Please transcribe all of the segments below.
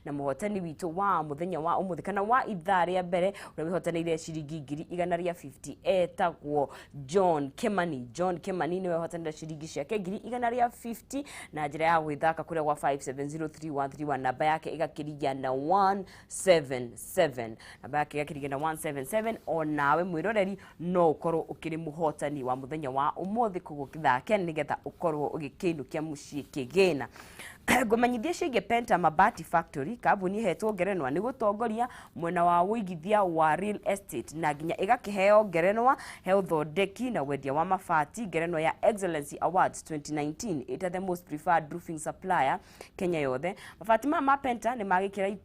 Na mũhotani witũ wa mũthenya wa ũmũthĩ kana wa ithaa rĩa mbere ũrĩa wĩhotanĩire ciringi 150,000 etagwo John Kimani. John Kimani nĩwe ũhotanĩire ciringi ciake 150,000 na njĩra ya gwĩthaka kũrĩa gwa 5703131, namba yake ĩgakĩrigia na 177, namba yake ĩgakĩrigia na 177. Onawe mwĩroreri no ũkorwo ũkĩrĩ mũhotani wa mũthenya wa ũmũthĩ, koguo kĩthake nĩgetha ũkorwo ũgĩkĩinũkia mũciĩ kĩgĩna. Ngũmenyithia ciĩgiĩ Penta Mabati Factory, kambuni ĩhetwo ngerenwa nĩ gũtongoria mwena wa ũigithia wa real estate na nginya ĩgakĩheo ngerenwa he ũthondeki na wendia wa mabati, ngerenwa ya Excellency Awards 2019 ĩta the most preferred roofing supplier Kenya yothe. Mabati maya ma Penta nĩ ma gĩkĩro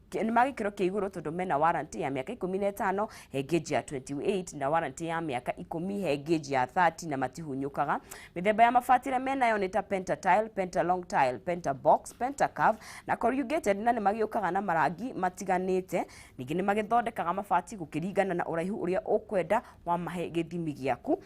kĩa igũrũ tondũ mena warranty ya mĩaka 15 he gauge ya 28 na warranty ya mĩaka 10 he gauge ya 30 na matihunyũkaga. Mĩthemba ya mabati ĩrĩa menayo nĩ ta Penta Tile, Penta Long Tile, Penta Box, Penta Curve na Corrugated, na nĩ magĩũkaga na marangi matiganĩte. Ningĩ nĩ magĩthondekaga mabati gũkĩringana na ũraihu ũrĩa ũkwenda wamahe gĩthimi gĩaku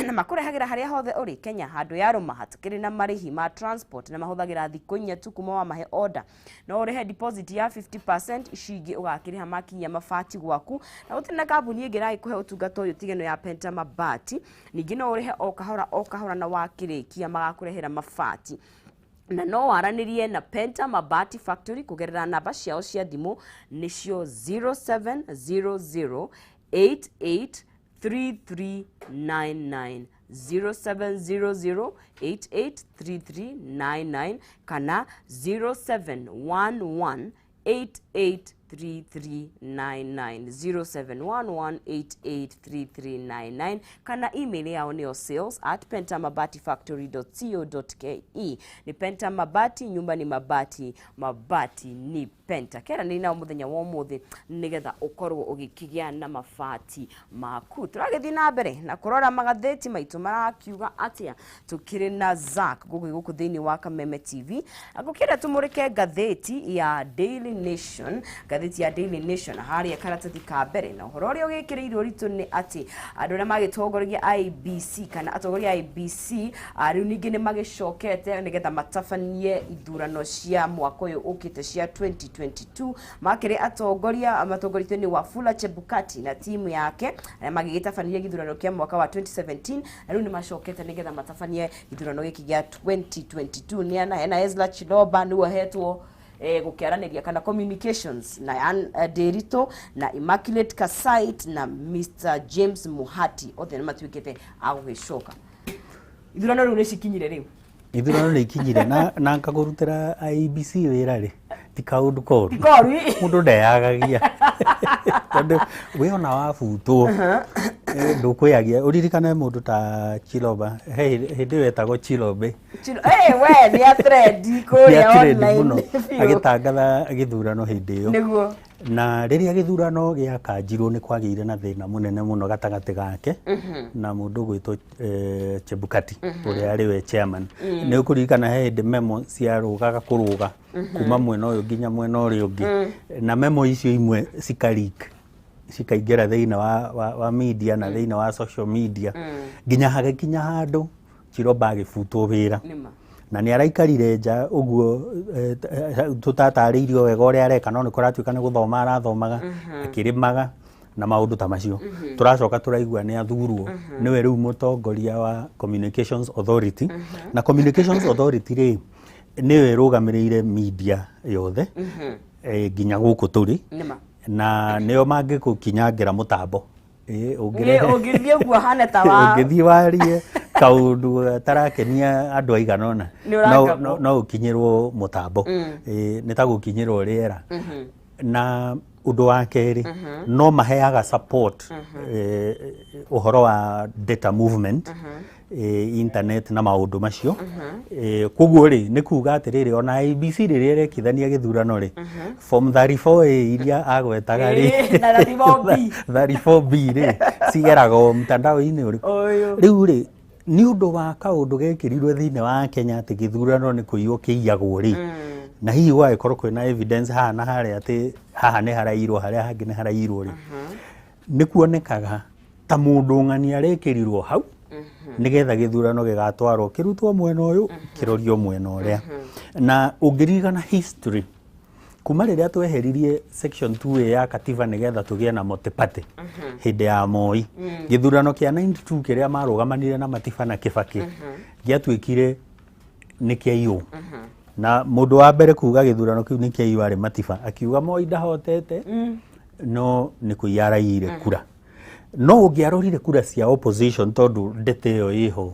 na makũrehagĩra harĩa hothe ũrĩ Kenya handũ yarũma, hatikĩrĩ na marĩhi ma transport, na mahũthagĩra thikũ 4 tu kuma wamahe order. No ũrĩhe deposit ya 50%, ici ingĩ ũgakĩrĩha makinyia mabati gwaku, na gũtirĩ na kambuni ĩngĩ ĩragĩkũhe ũtungata ũyũ tiga ĩno ya Penta Mabati. Ningĩ no ũrĩhe o kahora o kahora na wakĩrĩkia magakũrehera mabati, na no waranĩrie na Penta Mabati Factory kũgerera namba ciao cia thimũ, nĩcio 0700 88 3399, 0700 883399 kana 0711 883399, 0711883399, kana email yao nĩyo sales@pentamabatifactory.co.ke. Nĩ Penta Mabati, nyumba ni mabati, mabati ni Penta. Kera nĩ nao mũthenya wa ũmũthĩ nĩgetha ũkorwo ũgĩkĩgĩa na mabati maku. Tũragĩthiĩ na mbere na kũrora magathĩti maitũ marakiuga atĩa, tũkĩrĩ na Zack gũkũ gũkũ thĩinĩ wa Kameme TV. Ngũkĩenda tũmũrĩke ngathĩti ya Daily Nation, ngathĩti ya Daily Nation harĩa karatathi ka mbere, na ũhoro ũrĩa ũgĩkĩrĩirwo ritũ nĩ atĩ andũ arĩa magĩtongoragia IEBC kana atongoria a IEBC rĩu ningĩ nĩ magĩcokete nĩgetha matabanie ithurano cia mwaka ũyũ ũkĩte cia 2022. Makĩrĩ atongoria matongoretio nĩ Wafula Chebukati na timu yake arĩa magĩgĩtabania gĩthurano kĩa mwaka wa 2017, na rĩu nĩ macokete nĩgetha matabanie gĩthurano gĩkĩ gĩa 2022. Nĩ ana hena Ezra Chiloba nĩwe hetwo gũkĩaranĩria kana communications, na Ann Ndiritu na Immaculate Kasait na Mr James Muhati, othe nĩ matuĩkĩte a gũgĩcoka. Ithurano rĩu nĩ cikinyire rĩu. Ithurano nĩ ikinyire na ngakũrutĩra IEBC wĩra rĩ ti kaũndũ koru. Ti koru. Mũndũ ndeyagagia tondũ we ona wabutwo ndũkwĩyagia. Ũririkane mũndũ ta Chiloba, he hĩndĩ ĩyo etagwo Chilobe. We nĩ a trend kũrĩa Nĩ online mũno biũ. Agĩtangatha gĩthurano hĩndĩ ĩyo. Na rĩrĩa gĩthurano gĩakanjirwo nĩ kwagĩire na thĩna mũnene mũno gatagatĩ gake na mũndũ ũgwĩtwo Chebukati ũrĩa arĩ we chairman. Nĩ ũkũririkana he hĩndĩ memo ciarũgaga kũrũga kuma mwena ũyũ nginya mwena ũrĩa ũngĩ, na memo icio imwe cika-leak cikaingĩra thĩinĩ wa media na thĩinĩ wa social media nginya hagĩkinya handũ Chiloba agĩbutwo wĩra. Nĩma. Na nĩ araikarire nja ũguo tũtatarĩirio wega ũrĩa areka, no nĩ kũratuĩka nĩ gũthoma arathomaga akĩrĩmaga na maũndũ ta macio. Tũracoka tũraigua nĩ athurwo nĩwe rĩu mũtongoria wa Communications Authority, na Communications Authority rĩ nĩyo ĩrũgamĩrĩire media yothe nginya gũkũ tũrĩ. Nĩma. Na nĩo mangĩgũkinyangĩra mũtambo. Ũngĩthiĩ ũguo hane ta wa ũngĩthiĩ warie kaũndũ gatarakenia andũ aigana ũna, Nĩ ũrangagwo. no ũkinyĩrwo mũtambo. Nĩ ta gũkinyĩrwo rĩera. Na ũndũ wa kerĩ, no maheaga support ũhoro wa data movement, internet na maũndũ macio. Koguo rĩ nĩ kuga atĩrĩrĩ, ona IEBC rĩrĩa ĩrekithania gĩthurano rĩ, form 34A iria agwetaga rĩ Na 34B. 34B rĩ cigeragwo mtandao-inĩ ũrĩkũ? Ũyũ. Rĩu rĩ nĩ ũndũ wa kaũndũ gekĩrirwo thĩinĩ wa Kenya atĩ gĩthurano nĩ kũiywo kĩiyagwo rĩ, na hihi gwagĩkorwo kwĩna evidence haha na harĩa atĩ haha nĩ harairwo, harĩa hangĩ nĩ harairwo rĩ, nĩ kuonekaga ta mũndũ ng'ani arekĩrirwo hau nĩgetha gĩthurano gĩgatwarwo kĩrutwo mwena ũyũ kĩrorio mwena ũrĩa. Na ũngĩririkana history Kuma rĩrĩa tweheririe section 2A ya katiba nĩgetha tũgĩe na multi-party hĩndĩ ya Moi, gĩthurano kĩa 92 kĩrĩa marũgamanire na Matiba na Kibaki gĩatuĩkire nĩ kĩaiywo. Na mũndũ wa mbere kuga gĩthurano kĩu nĩ kĩaiywo arĩ Matiba, akiuga Moi ndahotete, no nĩ kũiya araiyire kura. No ũngĩarorire kura cia opposition, tondũ ndete ĩyo ĩho,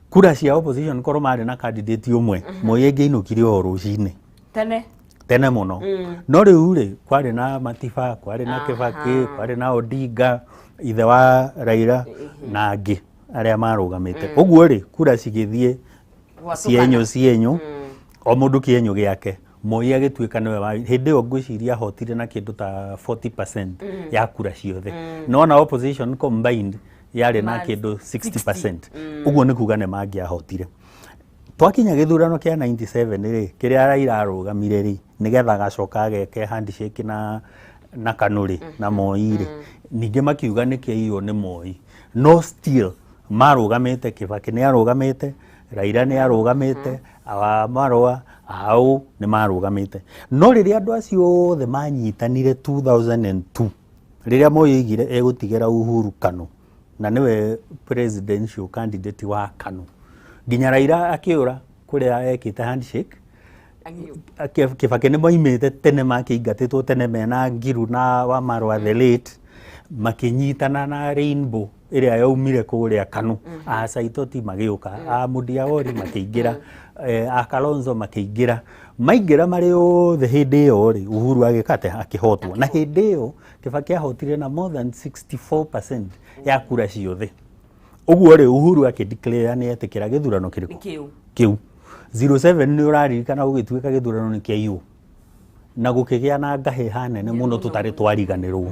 kura cia opposition korwo marĩ na candidate ũmwe, Moi angĩainũkire o rũcinĩ tene. Tene mũno. No rĩu rĩ, kwarĩ na Matiba, kwarĩ na Kibaki, kwarĩ na Odinga ithe wa Raila na angĩ arĩa marũgamĩte. Ũguo rĩ, kura cigĩthiĩ Gwatũkana. Cienyũ cienyũ, o mũndũ kĩenyũ gĩake. Moi agĩtuĩka nĩwe wa hĩndĩ ĩyo, ngwĩciria ahotire na kĩndũ ta 40% ya kura ciothe, no na opposition combined yarĩ na kĩndũ 60%. Ũguo nĩ kuga nĩ mangĩahotire. Twakinya gĩthurano kĩa 97 rĩ, kĩrĩa Raila arũgamire rĩ, nĩgetha agacoka ageke handshake na KANU rĩ, na Moi rĩ, ningĩ makiuga nĩ kĩaiywo nĩ Moi. No still marũgamĩte, Kibaki nĩ arũgamĩte, Raila nĩ arũgamĩte, awa Marũa au nĩ marũgamĩte. No rĩrĩa andũ acio othe manyitanire 2002, rĩrĩa Moi oigire egũtigĩra Uhuru KANU na nĩwe presidential candidate wa KANU, nginya Raila akĩũra kũrĩa ekĩte handshake. Kibaki nĩ moimĩte tene, makĩingatĩtwo tene mena Ngiru na wa Marũa the late, makĩnyitana na Rainbow ĩrĩa yaumire kũrĩa KANU. A Saitoti magĩũka, a Mudiawori makĩingĩra, a Kalonzo makĩingĩra, maingĩra marĩ othe. Hĩndĩ ĩyo rĩ, Uhuru agĩka atĩa? Akĩhotwo. Na hĩndĩ ĩyo Kibaki ahotire na more than 64% ya kura ciothe. Ũguo rĩ, Uhuru akĩdeclare nĩ etĩkĩra gĩthurano kĩrĩkũ? Kĩu. Kĩu 07. Nĩ ũraririkana gũgĩtuĩka gĩthurano nĩ kĩaiywo na gũkĩgĩa na ngahĩha nene mũno tũtarĩ twariganĩrwo.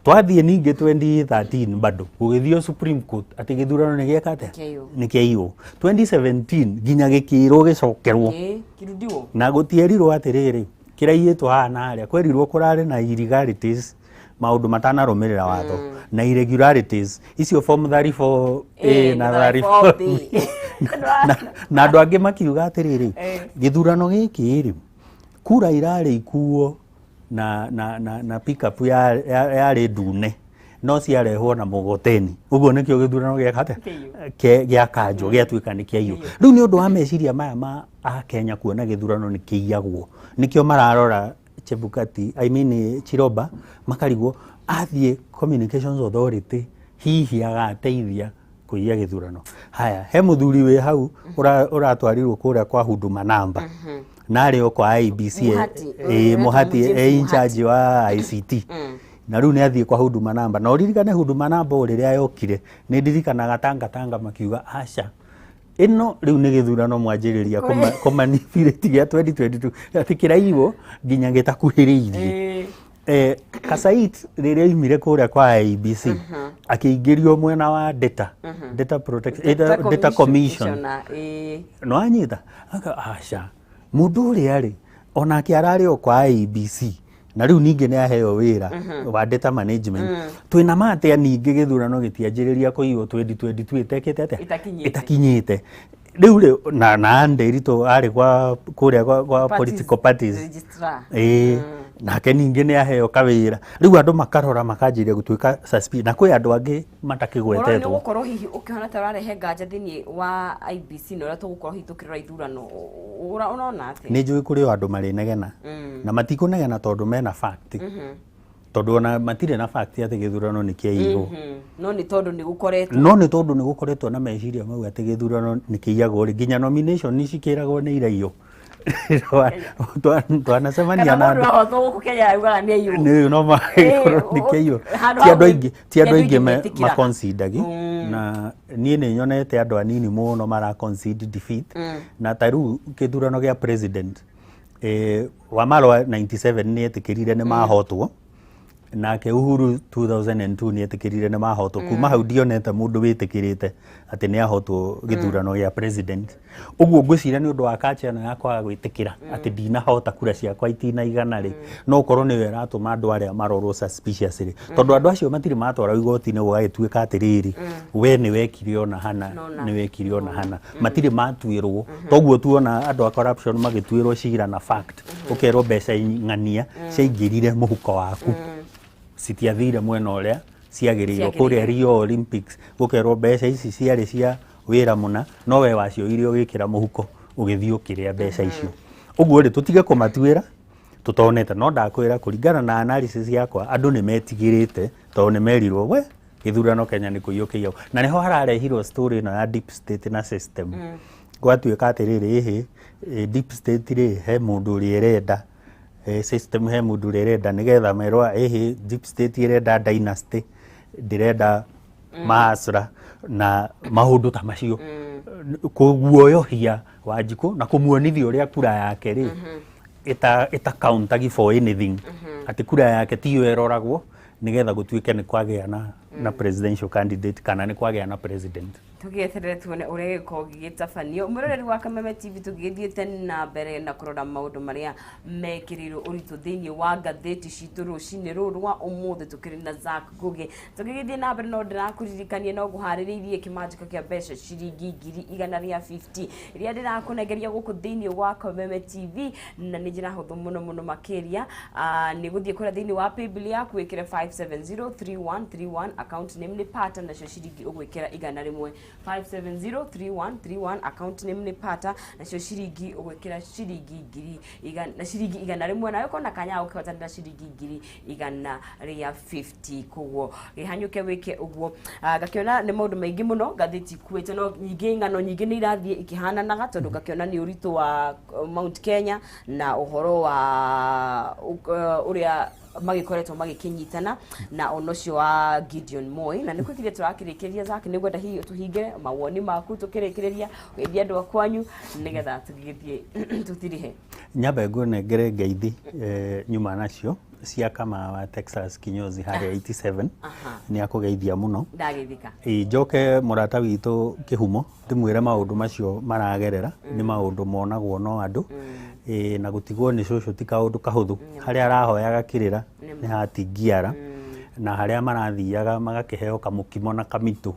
Twathiĩ ningĩ 2013, bado gũgĩthio Supreme Court atĩ gĩthurano nĩ gĩeka atĩa? Kĩaiywo. Nĩ kĩaiywo. 2017 nginya gĩkĩrwo gĩcokerwo. Ĩĩ, kĩrundiwo. Na gũtierirwo atĩrĩrĩ kĩraiyĩtwo haha na harĩa, kwerirwo kũrarĩ na illegalities, maũndũ matanarũmĩrĩra watho na irregularities icio, form 34 A na 34 B. Na andũ angĩ makiuga atĩrĩrĩ, gĩthurano gĩkĩ rĩ, kura irarĩ ikuo na pickup yarĩ ndune no ciarehwo na mũgoteni. Ũguo nĩkĩo gĩthurano gĩeka atĩa? Gĩakanjwo, gĩatuĩka nĩ kĩaiywo. Rĩu nĩ ũndũ wa meciria maya ma akenya kuona gĩthurano nĩ kĩiyagwo, nĩkĩo mararora Chebukati, I mean Chiroba, makarigwo athiĩ Communications Authority hihi agateithia kũiya gĩthurano. Haya, he mũthuri wĩ hau ũratwarirwo kũrĩa kwa Huduma Namba na arĩ o kwa IEBC. Muhati. Ĩ, Muhati. James E in Muhati. charge wa ICT, na rĩu nĩ athiĩ kwa Huduma Namba. Na ũririkane Huduma Namba o rĩrĩa yokire, nĩ ndirikanaga Tanga Tanga makiuga aca, ĩno rĩu nĩ gĩthurano mwanjĩrĩria kũmanipulate gĩa 2022, atĩ kĩraiywo nginya gĩtakuhĩrĩirie. Kasait rĩrĩa oimire kũrĩa kwa IEBC akĩingĩrio mwena wa data protection, data commission. Commissioner, ĩĩ. No anyita aka aca, mũndũ ũrĩa rĩ, onake ararĩ o kwa IEBC na rĩu ningĩ nĩ aheo wĩra wa data management. Twĩna ma atĩa ningĩ gĩthurano gĩtianjĩrĩria kũiywo 2022 ĩtekĩte atĩa? Ĩtakinyĩte. Ĩtakinyĩte. Rĩu rĩ, na Nderitu arĩ kwa kũrĩa kwa Parties political parties registrar. Ĩĩ, nake ningĩ nĩ aheo kawĩra. Rĩu andũ makarora makanjĩrĩria gũtuĩka suspicious, na kwĩ andũ angĩ Ũrona nĩ matakĩgwetetwo. Ũgũkorwo hihi ũkĩhana ta ũrarehe nganja thĩinĩ wa IEBC na ũrĩa tũgũkorwo hihi tũkĩrora ithurano, ũrona atĩa? Nĩ njũĩ kũrĩ o andũ marĩnegena na matikũnegena tondũ mena fact, tondũ ona matirĩ na fact atĩ gĩthurano nĩ kĩaiyirwo. No nĩ tondũ nĩ gũkoretwo No nĩ tondũ nĩ gũkoretwo na meciria mau atĩ gĩthurano nĩ kĩiyagwo rĩ, nginya nomination cikĩragwo nĩ iraiywo. Twanacemania kana na mũndũ andũ ahotwo gũkũ Kenya augaga nĩ aiywo. Nĩ no magĩkorwo nĩ kĩaiywo. Handũ Ti andũ hau aingĩ, ti andũ aingĩ metĩkĩraga. maconsidagi, na niĩ nĩ nyonete andũ anini mũno mara concede defeat. Na ta rĩu gĩthurano gĩa president, Wamalwa 97 nĩ etĩkĩrire nĩ mahotwo. Nake Uhuru 2002 nĩ etĩkĩrire nĩ mahotwo. Kuma hau ndionete mũndũ wĩtĩkĩrĩte atĩ nĩ ahotwo gĩthurano gĩa president. Ũguo ngwĩciria nĩ ũndũ wa culture ĩno ya kwaga gwĩtĩkĩra atĩ ndinahota, kura ciakwa itinaigana rĩ, no ũkorwo nĩyo ĩratũma andũ arĩa marorwo suspiciously, tondũ andũ acio matirĩ matwarwo igoti-inĩ gũgagĩtuĩka atĩrĩrĩ, we nĩ wekire ona hana, nĩ wekire ona hana, matirĩ matuĩrwo. Toguo tuona andũ a corruption magĩtuĩrwo cira na fact, ũkerwo mbeca ng'ania ciaingĩrire mũhuko waku, citiathire mwena ũrĩa ciagĩrĩirwo. Ciagĩrĩire. Kũrĩa Rio Olympics gũkerwo mbeca ici ciarĩ cia wĩra mũna, no we wacioire ũgĩkĩra mũhuko ũgĩthiĩ ũkĩrĩa mbeca icio. Ũguo rĩ, tũtige kũmatuĩra tũtonete. No ndakwĩra, kũringana na analysis yakwa, andũ nĩ metigĩrĩte tondũ nĩ merirwo we gĩthurano Kenya nĩ kũiywo kĩiyagwo, na nĩho hararehirwo story ĩno ya deep state na system. Gwatuĩka atĩrĩrĩ, ĩhĩ deep state rĩ, he mũndũ ũrĩa ĩrenda, system he mũndũ ũrĩa ĩrenda, nĩgetha merwo ĩhĩ deep state ĩrenda dynasty, ndĩrenda maasra na maũndũ ta macio, kũguoyohia Wanjikũ na kũmuonithia ũrĩa kura yake rĩ ĩta countagi for anything, atĩ kura yake tiyo ĩroragwo nĩgetha gũtuĩke nĩ kwagĩa na presidential candidate kana nĩ kwagĩa na president. Tũgĩeterere tuone ũrĩa gĩkorwo gĩgĩtabanio. Mwĩroreri wa Kameme TV, tũgĩgĩthiĩte na mbere na kũrora maũndũ marĩa mekĩrĩirwo ũritũ thĩinĩ wa ngathĩti citũ rũcinĩ rũrũ rwa ũmũthĩ, tũkĩrĩ na Zack Ngugi. Tũgĩgĩthiĩ na mbere, no ndĩrakũririkania no ngũharĩrĩirie kĩmanjĩka kĩa mbeca ciringi 150,000 iria ndĩrakũnengeria gũkũ thĩinĩ wa Kameme TV, na nĩ njĩra hũthũ mũno mũno makĩria. Nĩ gũthiĩ kũrĩa thĩinĩ wa paybill yaku, wĩkĩre 5703131, account name nĩ Pata, nacio ciringi ũgwĩkĩra 100. 5703131, account name nĩ Pata, nacio ciringi ũgwĩkĩra ciringi ngiri igana, ciringi 100, nawe ũkona kanya ga gũkĩhotanĩra ciringi 150,000. Koguo gĩhanyũke wĩke ũguo. Ngakĩona nĩ maũndũ maingĩ mũno ngathĩti ikuĩte, no nyingĩ ng'ano nyingĩ nĩ irathiĩ ikĩhananaga, tondũ ngakĩona nĩ ũritũ wa Mount Kenya na ũhoro wa ũrĩa magĩkoretwo magĩkĩnyitana na ona ũcio wa Gideon Moi. Na nĩ kwĩkiria tũrakĩrĩkĩria. Zack, nĩ ngwenda hihi ũtũhingĩre mawoni maku tũkĩrĩkĩrĩria, ũgeithie andũ a kwanyu nĩgetha tũgĩthiĩ tũtirihe. Nyambe ngũnengere ngeithi nyuma nacio cia kama wa Texas kinyozi harĩa 87. Nĩ akũgeithia mũno. Ndagĩthika. Ĩ, njoke mũrata witũ Kĩhumo, ndĩmwĩre maũndũ macio maragerera nĩ maũndũ monagwo no andũ. Ĩ, na gũtigwo nĩ cũcũ ti kaũndũ kahũthũ. Harĩa arahoyaga kĩrĩra nĩ hatingiara, na harĩa marathiaga magakĩheo kamũkimo na kamitũ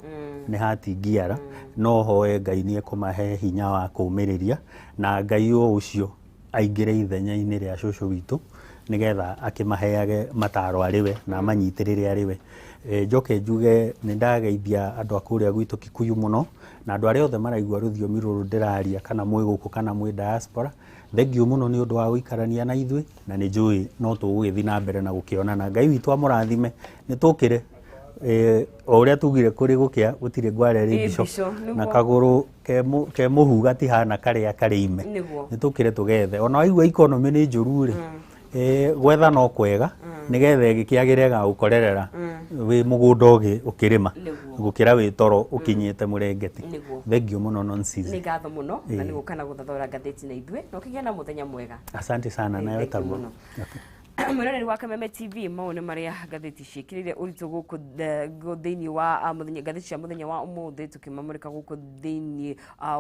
nĩ hatingiara. No hoe Ngai nĩ ekũmahe hinya wa kũũmĩrĩria, na Ngai o ũcio aingĩre ithenya-inĩ rĩa cũcũ witũ nĩgetha akĩmaheage mataro arĩ we na amanyitĩrĩre arĩ we. Njoke njuge nĩ ndageithia andũ a kũrĩa gwitũ Kikuyu mũno, na andũ arĩa othe maraigua rũthiomi rũrũ ndĩraria, kana mwĩ gũkũ kana mwĩ diaspora, thengio mũno nĩ ũndũ wa gũikarania na ithuĩ, na nĩ njũĩ no tũgũgĩthiĩ na mbere na gũkĩonana. Ngai witũ amũrathime. Nĩ tũkĩre o ũrĩa tugire, kũrĩ gũkĩa gũtirĩ ngware rĩ Ĩ, mbico mbico, nĩguo. Na kagũrũ ke mũhu gatihana karĩa karĩ ime. Nĩ tũkĩre tũgethe. Ona waigua economy nĩ njũru rĩ, gwetha no kwega nĩgetha ĩgĩkĩagĩre ĩgagũkorerera wĩ mũgũnda ũkĩrĩma gũkĩra wĩ toro ũkinyĩte mũrengeti. Thengio mũno, Nonsizi. Nĩ ngatho mũno na nĩ gũka na gũthathaũra ngathĩti na ithuĩ, na ũkĩgĩa na mũthenya mwega. Asante sana, nayo Thank you taguo. mũno. Mwĩroreri wa Kameme TV, mau nĩ marĩa ngathĩti ciĩkĩrĩire ũritũ gũkũ thĩinĩ wa mũthenya, ngathĩti cia mũthenya wa ũmũthĩ, tũkĩmamũrĩka gũkũ thĩinĩ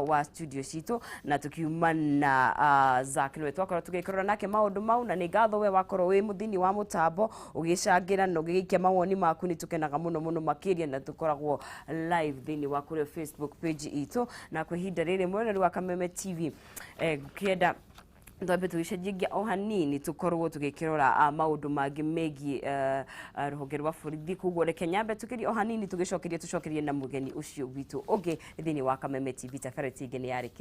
wa studio citũ, na tũkiuma na Zack nĩwe twakorwo tũgĩkorora nake maũndũ mau. Na nĩ ngatho we wakorwo wĩ mũthĩinĩ wa mũtambo ũgĩcangĩra na ũgĩgĩikia mawoni maku, nĩ tũkenaga mũno mũno makĩria, na tũkoragwo live thĩinĩ wa kũrĩa Facebook page itũ. Na kwa ihinda rĩrĩ, mwĩroreri wa Kameme TV, ngũkĩenda twambe tũgĩcenjia o hanini, tũkorwo tũgĩkĩrora maũndũ mangĩ megiĩ rũhonge rwa borithi. Koguo reke nyambe tũkĩrie o hanini, tũgĩcokerie tũcokerie na mũgeni ũcio witũ ũngĩ thĩinĩ wa Kameme TV. Tabarĩra ĩngĩ nĩ yarĩkĩra.